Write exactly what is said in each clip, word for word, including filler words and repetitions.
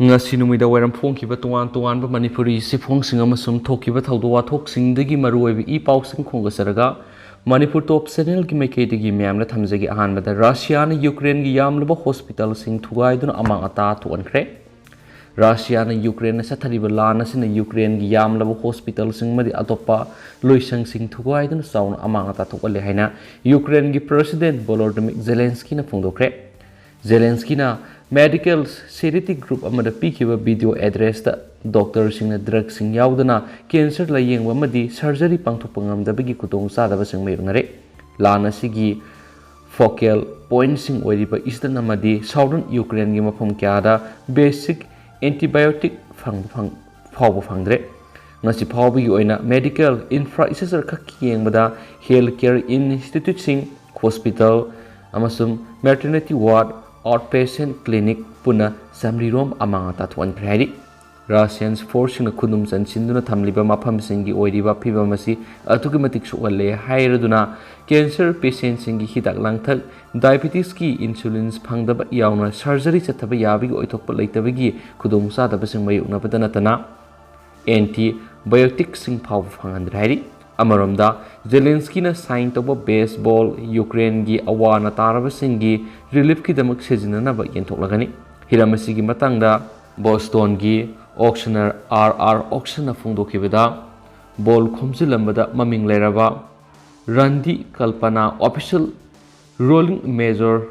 ꯉꯁꯤ ꯅꯨꯃꯤꯗꯥꯡ ꯋꯥꯏꯔꯝ ꯐꯣꯡꯈꯤꯕ ꯇꯣꯉꯥꯟ ꯇꯣꯉꯥꯟꯕ ꯃꯅꯤꯄꯨꯔꯤ ꯆꯦꯐꯣꯡꯁꯤꯡ ꯑꯃꯁꯨꯡ ꯊꯣꯛꯈꯤꯕ ꯊꯧꯗꯣꯛ ꯋꯥꯊꯣꯛꯁꯤꯡꯗꯒꯤ ꯃꯔꯨꯑꯣꯏꯕ ꯏ ꯄꯥꯎꯁꯤꯡ ꯈꯣꯝꯒꯠꯆꯔꯒ ꯃꯅꯤꯄꯨꯔ ꯇꯣꯞ ꯆꯦꯅꯦꯜꯒꯤ ꯃꯥꯏꯀꯩꯗꯒꯤ ꯃꯌꯥꯝꯅ ꯊꯝꯖꯒꯦ꯫ ꯑꯍꯥꯟꯕꯗ, ꯔꯁꯤꯌꯥꯅ ꯌꯨꯀ꯭ꯔꯦꯟꯒꯤ ꯌꯥꯝꯂꯕ ꯍꯣꯁꯄꯤꯇꯥꯜꯁꯤꯡ ꯊꯨꯒꯥꯏꯗꯨꯅ ꯑꯃꯥꯡ ꯑꯇꯥ ꯊꯣꯛꯍꯟꯈ꯭ꯔꯦ꯫ ꯔꯁꯤꯌꯥꯅ ꯌꯨꯀ꯭ꯔꯦꯟꯅ ꯆꯠꯊꯔꯤꯕ ꯂꯥꯟ ꯑꯁꯤꯅ ꯌꯨꯀ꯭ꯔꯦꯟꯒꯤ ꯌꯥꯝꯂꯕ ꯍꯣꯁꯄꯤꯇꯥꯜꯁꯤꯡ ꯑꯃꯗꯤ ꯑꯇꯣꯞꯄ ꯂꯣꯏꯁꯪꯁꯤꯡ ꯊꯨꯒꯥꯏꯗꯨꯅ ꯆꯥꯎꯅ ꯑꯃꯥꯡ ꯑꯇꯥ ꯊꯣꯛꯍꯜꯂꯦ ꯍꯥꯏꯅ ꯌꯨꯀ꯭ꯔꯦꯟꯒꯤ ꯄ꯭ꯔꯦꯁꯤꯗꯦꯟꯠ ꯚꯣꯂꯣꯗꯤꯃꯤꯔ ꯖꯦꯂꯦꯟꯁꯀꯤꯅ ꯐꯣꯡꯗꯣꯛꯈ꯭ꯔꯦ꯫ ꯖꯦꯂꯦꯟꯁꯀꯤꯅ ꯃꯦꯗꯤꯀꯦꯜ ꯆꯦꯔꯤꯇꯤ ꯒ꯭ꯔꯨꯞ ꯑꯃꯗ ꯄꯤꯈꯤꯕ ꯚꯤꯗꯤꯑꯣ ꯑꯦꯗ꯭ꯔꯦꯁꯇ ꯗꯣꯛꯇꯔꯁꯤꯡꯅ ꯗ꯭ꯔꯒꯁꯤꯡ ꯌꯥꯎꯗꯅ ꯀꯦꯟꯁꯔ ꯂꯥꯌꯦꯡꯕ ꯑꯃꯗꯤ ꯁꯔꯖꯔꯤ ꯄꯥꯡꯊꯣꯛꯄ ꯉꯝꯗꯕꯒꯤ ꯈꯨꯗꯣꯡꯆꯥꯗꯕꯁꯤꯡ ꯃꯥꯌꯣꯛꯅꯔꯦ꯫ ꯂꯥꯟ ꯑꯁꯤꯒꯤ ꯐꯣꯀꯦꯜ ꯄꯣꯏꯟꯠꯁꯤꯡ ꯑꯣꯏꯔꯤꯕ ꯏꯁꯇꯔꯟ ꯑꯃꯗꯤ ꯁꯥꯎꯗꯔꯟ ꯌꯨꯀ꯭ꯔꯦꯟꯒꯤ ꯃꯐꯝ ꯀꯌꯥꯗ ꯕꯦꯁꯤꯛ ꯑꯦꯟꯇꯤꯕꯥꯏꯑꯣꯇꯤꯛ ꯐꯪꯕ ꯐꯪ-, ꯐꯥꯎꯕ ꯐꯪꯗ꯭ꯔꯦ꯫ ꯉꯁꯤ ꯐꯥꯎꯕꯒꯤ ꯑꯣꯏꯅ ꯃꯦꯗꯤꯀꯦꯜ ꯏꯟꯐ꯭ꯔꯥꯁ꯭ꯇ꯭ꯔꯛꯆꯔ ꯈꯛꯀꯤ ꯌꯦꯡꯕꯗ ꯍꯦꯜꯊ ꯀꯦꯌꯔ ꯏꯟꯁꯇꯤꯇ꯭ꯌꯨꯠꯁꯤꯡ, ꯍꯣꯁꯄꯤꯇꯥꯜ ꯑꯃꯁꯨꯡ ꯃꯦꯇꯔꯅꯤꯇꯤ ꯋꯥꯔꯗ, ꯑꯥꯎꯠ ꯄꯦꯁꯦꯟꯠ ꯀ꯭ꯂꯤꯅꯤꯛ ꯄꯨꯟꯅ ꯆꯥꯃꯔꯤ ꯔꯣꯝ ꯑꯃꯥꯡ ꯑꯇꯥ ꯊꯣꯛꯍꯟꯈ꯭ꯔꯦ ꯍꯥꯏꯔꯤ꯫ ꯔꯁꯤꯌꯟ ꯐꯣꯔꯁꯁꯤꯡꯅ ꯈꯨꯗꯨꯝ ꯆꯟꯁꯤꯟꯗꯨꯅ ꯊꯝꯂꯤꯕ ꯃꯐꯝꯁꯤꯡꯒꯤ ꯑꯣꯏꯔꯤꯕ ꯐꯤꯕꯝ ꯑꯁꯤ ꯑꯗꯨꯛꯀꯤ ꯃꯇꯤꯛ ꯁꯣꯛꯍꯜꯂꯦ ꯍꯥꯏꯔꯗꯨꯅ ꯀꯦꯟꯁꯔ ꯄꯦꯁꯦꯟꯠꯁꯤꯡꯒꯤ ꯍꯤꯗꯥꯛ ꯂꯥꯡꯊꯛ, ꯗꯥꯏꯕꯤꯇꯤꯁꯀꯤ ꯏꯟꯁꯨꯂꯤꯟꯁ ꯐꯪꯗꯕ ꯌꯥꯎꯅ ꯁꯔꯖꯔꯤ ꯆꯠꯊꯕ ꯌꯥꯕꯒꯤ ꯑꯣꯏꯊꯣꯛꯄ ꯂꯩꯇꯕꯒꯤ ꯈꯨꯗꯣꯡꯆꯥꯗꯕꯁꯤꯡ ꯃꯥꯌꯣꯛꯅꯕꯗ ꯅꯠꯇꯅ ꯑꯦꯟꯇꯤꯕꯥꯏꯑꯣꯇꯤꯛꯁꯤꯡ ꯐꯥꯎꯕ ꯐꯪꯍꯟꯗ꯭ꯔꯦ ꯍꯥꯏꯔꯤ꯫ ꯑꯃꯔꯣꯝꯗ, ꯖꯦꯂꯦꯟꯁꯀꯤꯅ ꯁꯥꯏꯟ ꯇꯧꯕ ꯕꯦꯁ ꯕꯣꯜ ꯌꯨꯀ꯭ꯔꯦꯟꯒꯤ ꯑꯋꯥ ꯑꯅꯥ ꯇꯥꯔꯕꯁꯤꯡꯒꯤ ꯔꯤꯂꯤꯐꯀꯤꯗꯃꯛ ꯁꯤꯖꯤꯟꯅꯅꯕ ꯌꯦꯟꯊꯣꯛꯂꯒꯅꯤ꯫ ꯍꯤꯔꯝ ꯑꯁꯤꯒꯤ ꯃꯇꯥꯡꯗ ꯕꯣꯁꯇꯣꯟꯒꯤ ꯑꯣꯛꯁꯅꯔ ꯑꯥꯔ ꯑꯥꯔ ꯑꯣꯛꯁꯟꯅ ꯐꯣꯡꯗꯣꯛꯈꯤꯕꯗ, ꯕꯣꯜ ꯈꯣꯝꯖꯤꯜꯂꯝꯕꯗ ꯃꯃꯤꯡ ꯂꯩꯔꯕ ꯔꯟꯗꯤ ꯀꯜꯄꯅꯥ official ruling major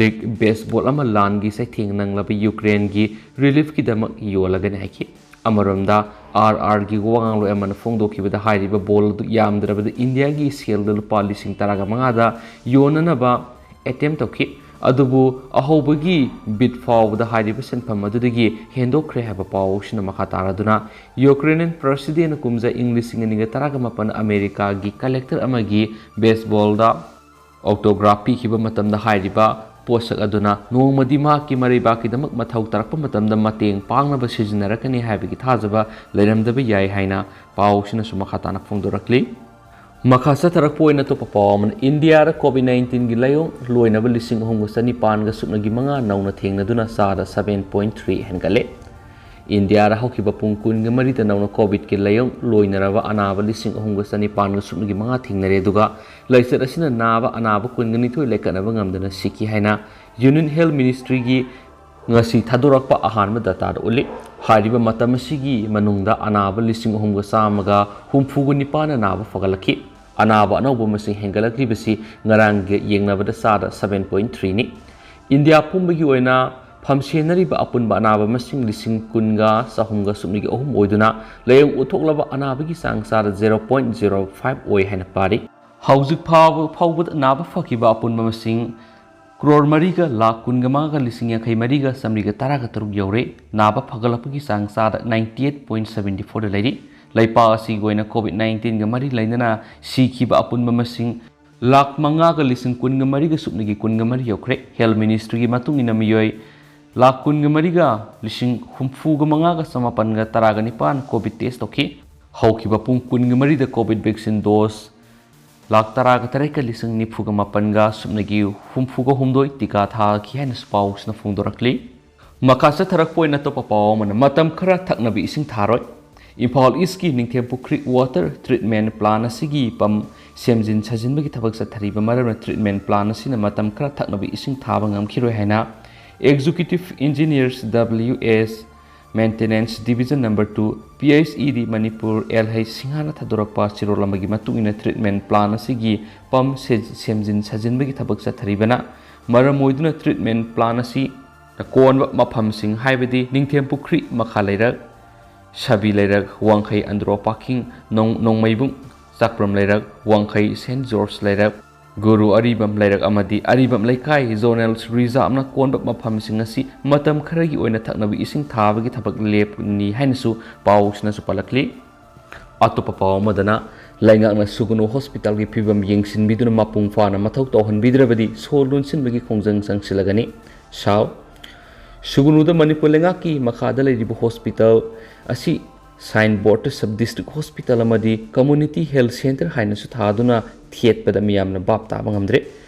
league baseball ꯑꯃ ꯂꯥꯟꯒꯤ ꯆꯩꯊꯦꯡ ꯅꯪꯂꯕ ꯌꯨꯀ꯭ꯔꯦꯟꯒꯤ ꯔꯤꯂꯤꯐꯀꯤꯗꯃꯛ ꯌꯣꯜꯂꯒꯅꯤ ꯍꯥꯏꯈꯤ꯫ ꯑꯃꯔꯣꯝꯗ, ꯑꯥꯔ ꯑꯥꯔꯒꯤ ꯋꯥꯉꯥꯡꯂꯣꯏ ꯑꯃꯅ ꯐꯣꯡꯗꯣꯛꯈꯤꯕꯗ, ꯍꯥꯏꯔꯤꯕ ꯕꯣꯜ ꯑꯗꯨ ꯌꯥꯝꯗ꯭ꯔꯕꯗ ꯏꯟꯗꯤꯌꯥꯒꯤ ꯁꯦꯜꯗ ꯂꯨꯄꯥ ꯂꯤꯁꯤꯡ ꯇꯔꯥꯒ ꯃꯉꯥꯗ ꯌꯣꯟꯅꯅꯕ ꯑꯦꯇꯦꯝ ꯇꯧꯈꯤ꯫ ꯑꯗꯨꯕꯨ ꯑꯍꯧꯕꯒꯤ ꯕꯤꯗ ꯐꯥꯎꯕꯗ ꯍꯥꯏꯔꯤꯕ ꯁꯦꯟꯐꯝ ꯑꯗꯨꯗꯒꯤ ꯍꯦꯟꯗꯣꯛꯈ꯭ꯔꯦ ꯍꯥꯏꯕ ꯄꯥꯎꯁꯤꯅ ꯃꯈꯥ ꯇꯥꯔꯗꯨꯅ, ꯌꯨꯀ꯭ꯔꯦꯅꯤꯌꯟ ꯄ꯭ꯔꯦꯁꯤꯗꯦꯟꯠꯅ ꯀꯨꯝꯖꯥ ꯏꯪ ꯂꯤꯁꯤꯡ ꯑꯅꯤꯒ ꯇꯔꯥꯒ ꯃꯥꯄꯟ ꯑꯃꯦꯔꯤꯀꯥꯒꯤ ꯀꯂꯦꯛꯇꯔ ꯑꯃꯒꯤ ꯕꯦꯁꯕꯣꯜꯗ ꯑꯣꯇꯣꯒ꯭ꯔꯥꯐ ꯄꯤꯈꯤꯕ ꯃꯇꯝꯗ ꯍꯥꯏꯔꯤꯕ ꯄꯣꯠꯁꯛ ꯑꯗꯨꯅ ꯅꯣꯡꯃꯗꯤ ꯃꯍꯥꯛꯀꯤ ꯃꯔꯩꯕꯥꯛꯀꯤꯗꯃꯛ ꯃꯊꯧ ꯇꯥꯔꯛꯄ ꯃꯇꯝꯗ ꯃꯇꯦꯡ ꯄꯥꯡꯅꯕ ꯁꯤꯖꯤꯟꯅꯔꯛꯀꯅꯤ ꯍꯥꯏꯕꯒꯤ ꯊꯥꯖꯕ ꯂꯩꯔꯝꯗꯕ ꯌꯥꯏ ꯍꯥꯏꯅ ꯄꯥꯎꯁꯤꯅꯁꯨ ꯃꯈꯥ ꯇꯥꯅ ꯐꯣꯡꯗꯣꯔꯛꯂꯤ꯫ ꯃꯈꯥ ꯆꯠꯊꯔꯛꯄ ꯑꯣꯏꯅ ꯑꯇꯣꯞꯄ ꯄꯥꯎ ꯑꯃꯅ, ꯏꯟꯗꯤꯌꯥꯗ ꯀꯣꯚꯤꯗ ꯅꯥꯏꯟꯇꯤꯟꯒꯤ ꯂꯥꯏꯑꯣꯡ ꯂꯣꯏꯅꯕ ꯂꯤꯁꯤꯡ ꯑꯍꯨꯝꯒ ꯆꯅꯤꯄꯥꯟꯒ ꯁꯨꯞꯅꯒꯤ ꯃꯉꯥ ꯅꯧꯅ ꯊꯦꯡꯅꯗꯨꯅ ꯆꯥꯗ ꯁꯚꯦꯟ ꯄꯣꯏꯟ ꯊ꯭ꯔꯤ ꯍꯦꯟꯒꯠꯂꯦ꯫ ꯏꯟꯗꯤꯌꯥꯗ ꯍꯧꯈꯤꯕ ꯄꯨꯡ ꯀꯨꯟꯒ ꯃꯔꯤꯗ ꯅꯧꯅ ꯀꯣꯚꯤꯗꯀꯤ ꯂꯥꯏꯑꯣꯡ ꯂꯣꯏꯅꯔꯕ ꯑꯅꯥꯕ ꯂꯤꯁꯤꯡ ꯑꯍꯨꯝꯒ ꯆꯅꯤꯄꯥꯟꯒ ꯁꯨꯞꯅꯒꯤ ꯃꯉꯥ ꯊꯦꯡꯅꯔꯦ, ꯑꯗꯨꯒ ꯂꯥꯏꯆꯠ ꯑꯁꯤꯅ ꯅꯥꯕ ꯑꯅꯥꯕ ꯀꯨꯟꯒ ꯅꯤꯊꯣꯏ ꯂꯩꯀꯠꯅꯕ ꯉꯝꯗꯅ ꯁꯤꯈꯤ ꯍꯥꯏꯅ ꯌꯨꯅꯤꯌꯟ ꯍꯦꯜꯊ ꯃꯤꯅꯤꯁꯇ꯭ꯔꯤꯒꯤ ꯉꯁꯤ ꯊꯥꯗꯣꯔꯛꯄ ꯑꯍꯥꯟꯕ ꯗꯇꯥꯗ ꯎꯠꯂꯤ꯫ ꯍꯥꯏꯔꯤꯕ ꯃꯇꯝ ꯑꯁꯤꯒꯤ ꯃꯅꯨꯡꯗ ꯑꯅꯥꯕ ꯂꯤꯁꯤꯡ ꯑꯍꯨꯝꯒ ꯆꯥꯝꯃꯒ ꯍꯨꯝꯐꯨꯒ ꯅꯤꯄꯥꯟ ꯅꯥꯕ ꯐꯒꯠꯂꯛꯈꯤ꯫ ꯑꯅꯥꯕ ꯑꯅꯧꯕ ꯃꯁꯤꯡ ꯍꯦꯟꯒꯠꯂꯛꯂꯤꯕꯁꯤ ꯉꯔꯥꯡꯒ ꯌꯦꯡꯅꯕꯗ ꯆꯥꯗ ꯁꯚꯦꯟ ꯄꯣꯏꯟ ꯊ꯭ꯔꯤꯅꯤ꯫ ꯏꯟꯗꯤꯌꯥ ꯄꯨꯝꯕꯒꯤ ꯑꯣꯏꯅ ꯐꯝꯁꯦꯟꯅꯔꯤꯕ ꯑꯄꯨꯟꯕ ꯑꯅꯥꯕ ꯃꯁꯤꯡ ꯂꯤꯁꯤꯡ ꯀꯨꯟꯒ ꯆꯍꯨꯝꯒ ꯁꯨꯞꯅꯒꯤ ꯑꯍꯨꯝ ꯑꯣꯏꯗꯨꯅ, ꯂꯥꯏꯑꯣꯡ ꯎꯠꯊꯣꯛꯂꯕ ꯑꯅꯥꯕꯒꯤ ꯆꯥꯡ ꯆꯥꯗ ꯖꯦꯔꯣ ꯄꯣꯏꯟ ꯖꯦꯔꯣ ꯐꯥꯏꯚ ꯑꯣꯏ ꯍꯥꯏꯅ ꯄꯥꯔꯤ꯫ ꯍꯧꯖꯤꯛ ꯐꯥꯎꯕ, ꯐꯥꯎꯕꯗ ꯅꯥꯕ ꯐꯈꯤꯕ ꯑꯄꯨꯟꯕ ꯃꯁꯤꯡ ꯀ꯭ꯔꯣꯔ ꯃꯔꯤꯒ ꯂꯥꯈ ꯀꯨꯟꯒ ꯃꯉꯥꯒ ꯂꯤꯁꯤꯡ ꯌꯥꯡꯈꯩ ꯃꯔꯤꯒ ꯆꯥꯃꯔꯤꯒ ꯇꯔꯥꯒ ꯇꯔꯨꯛ ꯌꯧꯔꯦ꯫ ꯅꯥꯕ ꯐꯒꯠꯂꯛꯄꯒꯤ ꯆꯥꯡ ꯆꯥꯗ ꯅꯥꯏꯟꯇꯤ ꯑꯩꯠ ꯄꯣꯏꯟ ꯁꯚꯦꯟꯇꯤ ꯐꯣꯔꯗ ꯂꯩꯔꯤ꯫ ꯂꯩꯄꯥꯛ ꯑꯁꯤꯒꯤ ꯑꯣꯏꯅ ꯀꯣꯚꯤꯗ ꯅꯥꯏꯟꯇꯤꯟꯒ ꯃꯔꯤ ꯂꯩꯅꯅ ꯁꯤꯈꯤꯕ ꯑꯄꯨꯟꯕ ꯃꯁꯤꯡ ꯂꯥꯈ ꯃꯉꯥꯒ ꯂꯤꯁꯤꯡ ꯀꯨꯟꯒ ꯃꯔꯤꯒ ꯁꯨꯞꯅꯒꯤ ꯀꯨꯟꯒ ꯃꯔꯤ ꯌꯧꯈ꯭ꯔꯦ꯫ ꯍꯦꯜꯊ ꯃꯤꯅꯤꯁꯇ꯭ꯔꯤꯒꯤ ꯃꯇꯨꯡ ꯏꯟꯅ ꯃꯤꯑꯣꯏ ꯂꯥꯈ ꯀꯨꯟꯒ ꯃꯔꯤꯒ ꯂꯤꯁꯤꯡ ꯍꯨꯝꯐꯨꯒ ꯃꯉꯥꯒ ꯆꯃꯥꯄꯟꯒ ꯇꯔꯥꯒ ꯅꯤꯄꯥꯟ ꯀꯣꯚꯤꯗ ꯇꯦꯁ ꯇꯧꯈꯤ꯫ ꯍꯧꯈꯤꯕ ꯄꯨꯡ ꯀꯨꯟꯒ ꯃꯔꯤꯗ ꯀꯣꯚꯤꯗ ꯚꯦꯛꯁꯤꯟ ꯗꯣꯁ ꯂꯥꯈ ꯇꯔꯥꯒ ꯇꯔꯦꯠꯀ ꯂꯤꯁꯤꯡ ꯅꯤꯐꯨꯒ ꯃꯥꯄꯟꯒ ꯁꯨꯞꯅꯒꯤ ꯍꯨꯝꯐꯨꯒ ꯍꯨꯝꯗꯣꯏ ꯇꯤꯀꯥ ꯊꯥꯈꯤ ꯍꯥꯏꯅꯁꯨ ꯄꯥꯎꯁꯤꯅ ꯐꯣꯡꯗꯣꯔꯛꯂꯤ꯫ ꯃꯈꯥ ꯆꯠꯊꯔꯛꯄ ꯑꯣꯏꯅ ꯑꯇꯣꯞꯄ ꯄꯥꯎ ꯑꯃꯅ, ꯃꯇꯝ ꯈꯔ ꯊꯛꯅꯕ ꯏꯁꯤꯡ ꯊꯥꯔꯣꯏ꯫ ꯏꯝꯐꯥꯜ ꯏꯁꯀꯤ ꯅꯤꯡꯊꯦꯝ ꯄꯨꯈ꯭ꯔꯤ ꯋꯥꯇꯔ ꯇ꯭ꯔꯤꯠꯃꯦꯟ ꯄ꯭ꯂꯥꯟ ꯑꯁꯤꯒꯤ ꯄꯝ ꯁꯦꯝꯖꯤꯟ ꯁꯥꯖꯤꯟꯕꯒꯤ ꯊꯕꯛ ꯆꯠꯊꯔꯤꯕ ꯃꯔꯝꯅ ꯇ꯭ꯔꯤꯠꯃꯦꯟ ꯄ꯭ꯂꯥꯟ ꯑꯁꯤꯅ ꯃꯇꯝ ꯈꯔ ꯊꯛꯅꯕ ꯏꯁꯤꯡ ꯊꯥꯕ ꯉꯝꯈꯤꯔꯣꯏ ꯍꯥꯏꯅ executive engineers W S maintenance division number two, P H E D Manipur, L H ꯁꯤꯡꯍꯥꯅ ꯊꯥꯗꯣꯔꯛꯄ ꯆꯦꯔꯣꯜ ꯑꯃꯒꯤ ꯃꯇꯨꯡ ꯏꯟꯅ, ꯇ꯭ꯔꯤꯠꯃꯦꯟ ꯄ꯭ꯂꯥꯟ ꯑꯁꯤꯒꯤ ꯄꯝ ꯁꯦ-, ꯁꯦꯝꯖꯤꯟ ꯁꯥꯖꯤꯟꯕꯒꯤ ꯊꯕꯛ ꯆꯠꯊꯔꯤꯕꯅ ꯃꯔꯝ ꯑꯣꯏꯗꯨꯅ ꯇ꯭ꯔꯤꯠꯃꯦꯟ ꯄ꯭ꯂꯥꯟ ꯑꯁꯤ ꯀꯣꯟꯕ ꯃꯐꯝꯁꯤꯡ ꯍꯥꯏꯕꯗꯤ ꯅꯤꯡꯊꯦꯝ ꯄꯨꯈ꯭ꯔꯤ ꯃꯈꯥ ꯂꯩꯔꯛ, ꯁꯥꯕꯤ ꯂꯩꯔꯛ, ꯋꯥꯡꯈꯩ ꯑꯟꯗ꯭ꯔꯣ ꯄꯥꯔꯀꯤꯡ, ꯅꯣꯡ-, ꯅꯣꯡꯃꯩꯕꯨꯡ, ꯆꯥꯛꯄ꯭ꯔꯝ ꯂꯩꯔꯛ, ꯋꯥꯡꯈꯩ ꯁꯦꯟꯠ ꯖꯣꯔꯖ ꯂꯩꯔꯛ, ꯒꯨꯔꯨ ꯑꯔꯤꯕꯝ ꯂꯩꯔꯛ ꯑꯃꯗꯤ ꯑꯔꯤꯕꯝ ꯂꯩꯀꯥꯏ ꯖꯣꯅꯦꯜ ꯔꯤꯖꯥꯕꯅ ꯀꯣꯟꯕ ꯃꯐꯝꯁꯤꯡ ꯑꯁꯤ ꯃꯇꯝ ꯈꯔꯒꯤ ꯑꯣꯏꯅ ꯊꯛꯅꯕ ꯏꯁꯤꯡ ꯊꯥꯕꯒꯤ ꯊꯕꯛ ꯂꯦꯞꯀꯅꯤ ꯍꯥꯏꯅꯁꯨ ꯄꯥꯎꯁꯤꯅꯁꯨ ꯄꯜꯂꯛꯂꯤ꯫ ꯑꯇꯣꯞꯄ ꯄꯥꯎ ꯑꯃꯗꯅ, ꯂꯩꯉꯥꯛꯅ ꯁꯨꯒꯨꯅꯨ ꯍꯣꯁꯄꯤꯇꯥꯜꯒꯤ ꯐꯤꯕꯝ ꯌꯦꯡꯁꯤꯟꯕꯤꯗꯨꯅ ꯃꯄꯨꯡ ꯐꯥꯅ ꯃꯊꯧ ꯇꯧꯍꯟꯕꯤꯗ꯭ꯔꯕꯗꯤ ꯁꯣ ꯂꯣꯟꯁꯤꯟꯕꯒꯤ ꯈꯣꯡꯖꯪ ꯆꯪꯁꯤꯜꯂꯒꯅꯤ꯫ ꯁꯥꯎ꯫ ꯁꯨꯒꯨꯅꯨꯗ ꯃꯅꯤꯄꯨꯔ ꯂꯩꯉꯥꯛꯀꯤ ꯃꯈꯥꯗ ꯂꯩꯔꯤꯕ ꯍꯣꯁꯄꯤꯇꯥꯜ ꯑꯁꯤ ꯁꯥꯏꯟ ꯕꯣꯔꯗꯇ ꯁꯕ ꯗꯤꯁꯇ꯭ꯔꯤꯛ ꯍꯣꯁꯄꯤꯇꯥꯜ ꯑꯃꯗꯤ ꯀꯝꯃ꯭ꯌꯨꯅꯤꯇꯤ ꯍꯦꯜꯊ ꯁꯦꯟꯇꯔ ꯍꯥꯏꯅꯁꯨ ꯊꯥꯗꯨꯅ ꯊꯦꯠꯄꯗ ꯃꯤꯌꯥꯝꯅ ꯚꯥꯞ ꯇꯥꯕ ꯉꯝꯗ꯭ꯔꯦ꯫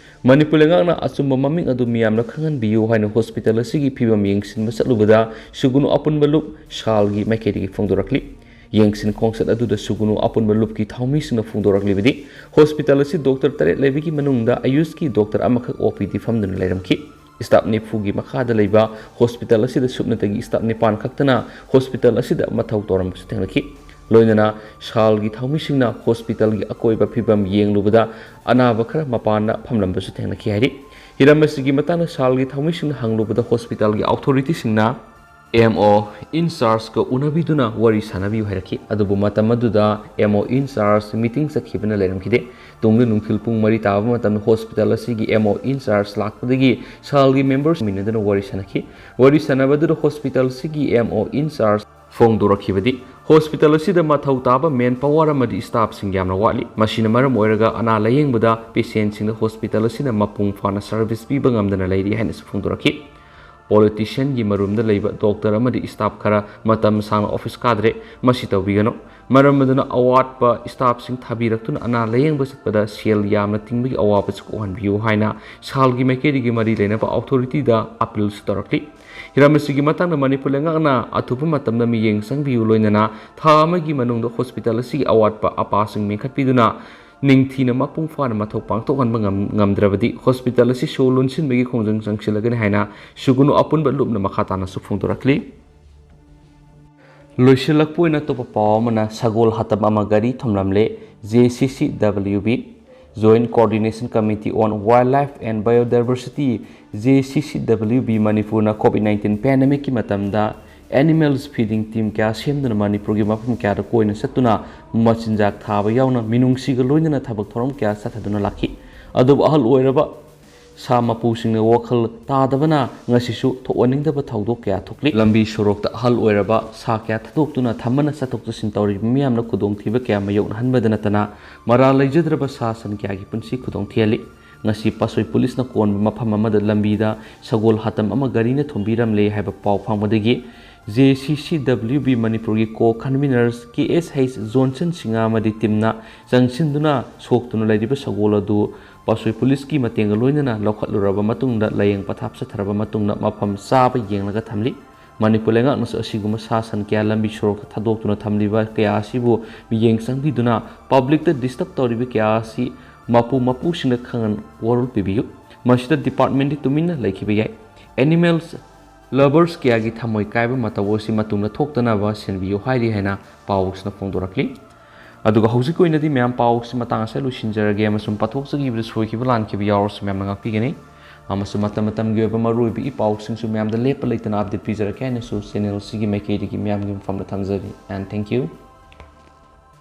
ꯃꯅꯤꯄꯨꯔ ꯂꯩꯉꯥꯛꯅ ꯑꯆꯨꯝꯕ ꯃꯃꯤꯡ ꯑꯗꯨ ꯃꯤꯌꯥꯝꯅ ꯈꯪꯍꯟꯕꯤꯌꯨ ꯍꯥꯏꯅ ꯍꯣꯁꯄꯤꯇꯥꯜ ꯑꯁꯤꯒꯤ ꯐꯤꯕꯝ ꯌꯦꯡꯁꯤꯟꯕ ꯆꯠꯂꯨꯕꯗ ꯁꯨꯒꯨꯅꯨ ꯑꯄꯨꯟꯕ ꯂꯨꯞ ꯁꯥꯜꯒꯤ ꯃꯥꯏꯀꯩꯗꯒꯤ ꯐꯣꯡꯗꯣꯔꯛꯂꯤ꯫ ꯌꯦꯡꯁꯤꯟ ꯈꯣꯡꯆꯠ ꯑꯗꯨꯗ ꯁꯨꯒꯨꯅꯨ ꯑꯄꯨꯟꯕ ꯂꯨꯞꯀꯤ ꯊꯧꯃꯤꯁꯤꯡꯅ ꯐꯣꯡꯗꯣꯔꯛꯂꯤꯕꯗꯤ, ꯍꯣꯁꯄꯤꯇꯥꯜ ꯑꯁꯤ ꯗꯣꯛꯇꯔ ꯇꯔꯦꯠ ꯂꯩꯕꯒꯤ ꯃꯅꯨꯡꯗ ꯑꯌꯨꯁꯀꯤ ꯗꯣꯛꯇꯔ ꯑꯃꯈꯛ ꯑꯣ ꯄꯤ ꯗꯤ ꯐꯝꯗꯨꯅ ꯂꯩꯔꯝꯈꯤ꯫ ꯁ꯭ꯇꯥꯐ ꯅꯤꯐꯨꯒꯤ ꯃꯈꯥꯗ ꯂꯩꯕ ꯍꯣꯁꯄꯤꯇꯥꯜ ꯑꯁꯤꯗ ꯁꯨꯞꯅꯇꯒꯤ ꯁ꯭ꯇꯥꯐ ꯅꯤꯄꯥꯟ ꯈꯛꯇꯅ ꯍꯣꯁꯄꯤꯇꯥꯜ ꯑꯁꯤꯗ ꯃꯊꯧ ꯇꯧꯔꯝꯕꯁꯨ ꯊꯦꯡꯅꯈꯤ꯫ ꯂꯣꯏꯅꯅ ꯁꯥꯜꯒꯤ ꯊꯧꯃꯤꯁꯤꯡꯅ ꯍꯣꯁꯄꯤꯇꯥꯜꯒꯤ ꯑꯀꯣꯏꯕ ꯐꯤꯕꯝ ꯌꯦꯡꯂꯨꯕꯗ ꯑꯅꯥꯕ ꯈꯔ ꯃꯄꯥꯟꯗ ꯐꯝꯂꯝꯕꯁꯨ ꯊꯦꯡꯅꯈꯤ ꯍꯥꯏꯔꯤ꯫ ꯍꯤꯔꯝ ꯑꯁꯤꯒꯤ ꯃꯇꯥꯡꯗ ꯁꯥꯜꯒꯤ ꯊꯧꯃꯤꯁꯤꯡꯅ ꯍꯪꯂꯨꯕꯗ ꯍꯣꯁꯄꯤꯇꯥꯜꯒꯤ ꯑꯣꯊꯣꯔꯤꯇꯤꯁꯤꯡꯅ ꯑꯦꯝ ꯑꯣ ꯏꯟꯆꯥꯔꯖꯀ ꯎꯅꯕꯤꯗꯨꯅ ꯋꯥꯔꯤ ꯁꯥꯅꯕꯤꯌꯨ ꯍꯥꯏꯔꯛꯈꯤ꯫ ꯑꯗꯨꯕꯨ ꯃꯇꯝ ꯑꯗꯨꯗ ꯑꯦꯝ ꯑꯣ ꯏꯟꯆꯥꯔꯖ ꯃꯤꯇꯤꯡ ꯆꯠꯈꯤꯕꯅ ꯂꯩꯔꯝꯈꯤꯗꯦ꯫ ꯇꯨꯡꯗ ꯅꯨꯡꯊꯤꯜ ꯄꯨꯡ ꯃꯔꯤ ꯇꯥꯕ ꯃꯇꯝꯗ ꯍꯣꯁꯄꯤꯇꯥꯜ ꯑꯁꯤꯒꯤ ꯑꯦꯝ ꯑꯣ ꯏꯟꯆꯥꯔꯖ ꯂꯥꯛꯄꯗꯒꯤ ꯁꯥꯜꯒꯤ ꯃꯦꯝꯕꯔꯁꯤꯡ ꯃꯤꯟꯅꯗꯨꯅ ꯋꯥꯔꯤ ꯁꯥꯅꯈꯤ꯫ ꯋꯥꯔꯤ ꯁꯥꯅꯕꯗꯨꯗ ꯍꯣꯁꯄꯤꯇꯥꯜ ꯑꯁꯤꯒꯤ ꯑꯦꯝ ꯑꯣ ꯏꯟꯆꯥꯔꯖ ꯐꯣꯡꯗꯣꯔꯛꯈꯤꯕꯗꯤ, ꯍꯣꯁꯄꯤꯇꯥꯜ ꯑꯁꯤꯗ ꯃꯊꯧ ꯇꯥꯕ ꯃꯦꯟ ꯄꯥꯋꯔ ꯑꯃꯗꯤ ꯁ꯭ꯇꯥꯐꯁꯤꯡ ꯌꯥꯝꯅ ꯋꯥꯠꯂꯤ꯫ ꯃꯁꯤꯅ ꯃꯔꯝ ꯑꯣꯏꯔꯒ ꯑꯅꯥ ꯂꯥꯌꯦꯡꯕꯗ ꯄꯦꯁꯦꯟꯁꯤꯡꯗ ꯍꯣꯁꯄꯤꯇꯥꯜ ꯑꯁꯤꯅ ꯃꯄꯨꯡ ꯐꯥꯅ ꯁꯔꯚꯤꯁ ꯄꯤꯕ ꯉꯝꯗꯅ ꯂꯩꯔꯤ ꯍꯥꯏꯅꯁꯨ ꯐꯣꯡꯗꯣꯔꯛꯈꯤ꯫ ꯄꯣꯂꯤꯇꯤꯁꯤꯌꯟꯒꯤ ꯃꯔꯨꯝꯗ ꯂꯩꯕ ꯗꯣꯛꯇꯔ ꯑꯃꯗꯤ ꯁ꯭ꯇꯥꯐ ꯈꯔ ꯃꯇꯝ ꯁꯥꯡꯅ ꯑꯣꯐꯤꯁ ꯀꯥꯗ꯭ꯔꯦ꯫ ꯃꯁꯤ ꯇꯧꯕꯤꯒꯅꯨ꯫ ꯃꯔꯝ ꯑꯗꯨꯅ ꯑꯋꯥꯠꯄ ꯁ꯭ꯇꯥꯐꯁꯤꯡ ꯊꯥꯕꯤꯔꯛꯇꯨꯅ ꯑꯅꯥ ꯂꯥꯌꯦꯡꯕ ꯆꯠꯄꯗ ꯁꯦꯜ ꯌꯥꯝꯅ ꯇꯤꯡꯕꯒꯤ ꯑꯋꯥꯕꯁꯨ ꯀꯣꯛꯍꯟꯕꯤꯌꯨ ꯍꯥꯏꯅ ꯁꯥꯜꯒꯤ ꯃꯥꯏꯀꯩꯗꯒꯤ ꯃꯔꯤ ꯂꯩꯅꯕ ꯑꯣꯊꯣꯔꯤꯇꯤꯗ ꯑꯄꯤꯜꯁꯨ ꯇꯧꯔꯛꯂꯤ꯫ ꯍꯤꯔꯝ ꯑꯁꯤꯒꯤ ꯃꯇꯥꯡꯗ ꯃꯅꯤꯄꯨꯔ ꯂꯩꯉꯥꯛꯅ ꯑꯊꯨꯕ ꯃꯇꯝꯗ ꯃꯤꯠꯌꯦꯡ ꯆꯪꯕꯤꯌꯨ, ꯂꯣꯏꯅꯅ ꯊꯥ ꯑꯃꯒꯤ ꯃꯅꯨꯡꯗ ꯍꯣꯁꯄꯤꯇꯥꯜ ꯑꯁꯤꯒꯤ ꯑꯋꯥꯠꯄ ꯑꯄꯥꯁꯤꯡ ꯃꯦꯟꯈꯠꯄꯤꯗꯨꯅ ꯅꯤꯡꯊꯤꯅ ꯃꯄꯨꯡ ꯐꯥꯅ ꯃꯊꯧ ꯄꯥꯡꯊꯣꯛꯍꯟꯕ ꯉꯝ-, ꯉꯝꯗ꯭ꯔꯕꯗꯤ ꯍꯣꯁꯄꯤꯇꯥꯜ ꯑꯁꯤ ꯁꯣ ꯂꯣꯟꯁꯤꯟꯕꯒꯤ ꯈꯣꯡꯖꯪ ꯆꯪꯁꯤꯜꯂꯒꯅꯤ ꯍꯥꯏꯅ ꯁꯨꯒꯨꯅꯨ ꯑꯄꯨꯟꯕ ꯂꯨꯞꯅ ꯃꯈꯥ ꯇꯥꯅꯁꯨ ꯐꯣꯡꯗꯣꯔꯛꯂꯤ꯫ ꯂꯣꯏꯁꯤꯜꯂꯛꯄ ꯑꯣꯏꯅ ꯑꯇꯣꯞꯄ ꯄꯥꯎ ꯑꯃꯅ, ꯁꯒꯣꯜ ꯍꯥꯇꯝ ꯑꯃ ꯒꯥꯔꯤ ꯊꯣꯝꯂꯝꯂꯦ꯫ ꯖꯦ ꯁꯤ ꯁꯤ W B, Joint Coordination Committee on Wildlife and Biodiversity, J ꯁꯤ ꯁꯤ ꯗꯕ꯭ꯂꯤꯎ ꯕꯤ ꯃꯅꯤꯄꯨꯔꯅ ꯀꯣꯚꯤꯗ ꯅꯥꯏꯟꯇꯤꯟ ꯄꯦꯟꯗꯦꯃꯤꯛꯀꯤ ꯃꯇꯝꯗ ꯑꯦꯅꯤꯃꯦꯜꯁ ꯐꯤꯗꯤꯡ ꯇꯤꯝ ꯀꯌꯥ ꯁꯦꯝꯗꯨꯅ ꯃꯅꯤꯄꯨꯔꯒꯤ ꯃꯐꯝ ꯀꯌꯥꯗ ꯀꯣꯏꯅ ꯆꯠꯇꯨꯅ ꯃꯆꯤꯟꯖꯥꯛ ꯊꯥꯕ ꯌꯥꯎꯅ ꯃꯤꯅꯨꯡꯁꯤꯒ ꯂꯣꯏꯅꯅ ꯊꯕꯛ ꯊꯧꯔꯝ ꯀꯌꯥ ꯆꯠꯊꯗꯨꯅ ꯂꯥꯛꯈꯤ꯫ ꯑꯗꯨꯕꯨ ꯑꯍꯜ ꯑꯣꯏꯔꯕ ꯁꯥ ꯃꯄꯨꯁꯤꯡꯅ ꯋꯥꯈꯜ ꯇꯥꯗꯕꯅ ꯉꯁꯤꯁꯨ ꯊꯣꯛꯍꯟꯅꯤꯡꯗꯕ ꯊꯧꯗꯣꯛ ꯀꯌꯥ ꯊꯣꯛꯂꯤ꯫ ꯂꯝꯕꯤ ꯁꯣꯔꯣꯛꯇ ꯑꯍꯜ ꯑꯣꯏꯔꯕ ꯁꯥ ꯀꯌꯥ ꯊꯥꯗꯣꯛꯇꯨꯅ ꯊꯝꯕꯅ ꯆꯠꯊꯣꯛ ꯆꯠꯁꯤꯟ ꯇꯧꯔꯤꯕ ꯃꯤꯌꯥꯝꯅ ꯈꯨꯗꯣꯡꯊꯤꯕ ꯀꯌꯥ ꯃꯥꯌꯣꯛꯅꯍꯟꯕꯗ ꯅꯠꯇꯅ ꯃꯔꯥꯜ ꯂꯩꯖꯗ꯭ꯔꯕ ꯁꯥ ꯁꯟ ꯀꯌꯥꯒꯤ ꯄꯨꯟꯁꯤ ꯈꯨꯗꯣꯡ ꯊꯤꯍꯜꯂꯤ꯫ ꯉꯁꯤ ꯄꯥꯠꯁꯣꯏ ꯄꯨꯂꯤꯁꯅ ꯀꯣꯟꯕ ꯃꯐꯝ ꯑꯃꯗ ꯂꯝꯕꯤꯗ ꯁꯒꯣꯜ ꯍꯥꯇꯝ ꯑꯃ ꯒꯥꯔꯤꯅ ꯊꯣꯝꯕꯤꯔꯝꯂꯦ ꯍꯥꯏꯕ ꯄꯥꯎ ꯐꯪꯕꯗꯒꯤ ꯖꯦ ꯁꯤ ꯁꯤ ꯗꯕ꯭ꯂꯤꯌꯨ ꯕꯤ ꯃꯅꯤꯄꯨꯔꯒꯤ ꯀꯣ ꯀꯟꯚꯤꯅꯔ ꯀꯦ ꯑꯦꯁ ꯍꯩꯆ ꯖꯣꯟꯁꯟ ꯁꯤꯡꯍ ꯑꯃꯗꯤ ꯇꯤꯝꯅ ꯆꯪꯁꯤꯟꯗꯨꯅ ꯁꯣꯛꯇꯨꯅ ꯂꯩꯔꯤꯕ ꯁꯒꯣꯜ ꯑꯗꯨ ꯄꯥꯠꯁꯣꯏ ꯄꯨꯂꯤꯁꯀꯤ ꯃꯇꯦꯡꯒ ꯂꯣꯏꯅꯅ ꯂꯧꯈꯠꯂꯨꯔꯕ ꯃꯇꯨꯡꯗ ꯂꯥꯌꯦꯡ ꯄꯊꯥꯞ ꯆꯠꯊꯔꯕ ꯃꯇꯨꯡꯗ ꯃꯐꯝ ꯆꯥꯕ ꯌꯦꯡꯂꯒ ꯊꯝꯂꯤ꯫ ꯃꯅꯤꯄꯨꯔ ꯂꯩꯉꯥꯛꯅꯁꯨ ꯑꯁꯤꯒꯨꯝꯕ ꯁꯥ ꯁꯟ ꯀꯌꯥ ꯂꯝꯕꯤ ꯁꯣꯔꯣꯛꯇ ꯊꯥꯗꯣꯛꯇꯨꯅ ꯊꯝꯂꯤꯕ ꯀꯌꯥ ꯑꯁꯤꯕꯨ ꯃꯤꯠꯌꯦꯡ ꯆꯪꯕꯤꯗꯨꯅ ꯄꯕ꯭ꯂꯤꯛꯇ ꯗꯤꯁꯇꯔꯕ ꯇꯧꯔꯤꯕ ꯀꯌꯥ ꯑꯁꯤ ꯃꯄꯨ ꯃꯄꯨꯁꯤꯡꯗ ꯈꯪꯍꯟ ꯋꯥꯔꯣꯜ ꯄꯤꯕꯤꯌꯨ꯫ ꯃꯁꯤꯗ ꯗꯤꯄꯥꯔꯠꯃꯦꯟꯗꯤ ꯇꯨꯃꯤꯟꯅ ꯂꯩꯈꯤꯕ ꯌꯥꯏ꯫ ꯑꯦꯅꯤꯃꯦꯜꯁ ꯂꯚꯔꯁ ꯀꯌꯥꯒꯤ ꯊꯃꯣꯏ ꯀꯥꯏꯕ ꯃꯇꯧ ꯑꯁꯤ ꯃꯇꯨꯡꯗ ꯊꯣꯛꯇꯅꯕ ꯁꯤꯟꯕꯤꯌꯨ ꯍꯥꯏꯔꯤ ꯍꯥꯏꯅ ꯄꯥꯎꯁꯤꯅ ꯐꯣꯡꯗꯣꯔꯛꯂꯤ꯫ ꯑꯗꯨꯒ ꯍꯧꯖꯤꯛꯀꯤ ꯑꯣꯏꯅꯗꯤ ꯃꯌꯥꯝ ꯄꯥꯎꯁꯤ ꯃꯇꯥꯡ ꯑꯁꯤꯗ ꯂꯣꯏꯁꯤꯟꯖꯔꯒꯦ, ꯑꯃꯁꯨꯡ ꯄꯥꯊꯣꯛꯆꯈꯤꯕꯗ ꯁꯣꯏꯈꯤꯕ ꯂꯥꯟꯈꯤꯕ ꯌꯥꯎꯔꯁꯨ ꯃꯌꯥꯝꯅ ꯉꯥꯛꯄꯤꯒꯅꯤ꯫ ꯑꯃꯁꯨꯡ ꯃꯇꯝ ꯃꯇꯝꯒꯤ ꯑꯣꯏꯕ ꯃꯔꯨꯑꯣꯏꯕ ꯏ ꯄꯥꯎꯁꯤꯡꯁꯨ ꯃꯌꯥꯝꯗ ꯂꯦꯞꯄ ꯂꯩꯇꯅ ꯑꯞꯗꯦꯠ ꯄꯤꯖꯔꯛꯀꯦ ꯍꯥꯏꯅꯁꯨ ꯆꯦꯅꯦꯜꯁꯤꯒꯤ ꯃꯥꯏꯀꯩꯗꯒꯤ ꯃꯌꯥꯝꯒꯤ ꯃꯐꯝꯗ ꯊꯝꯖꯔꯤ꯫ And thank you.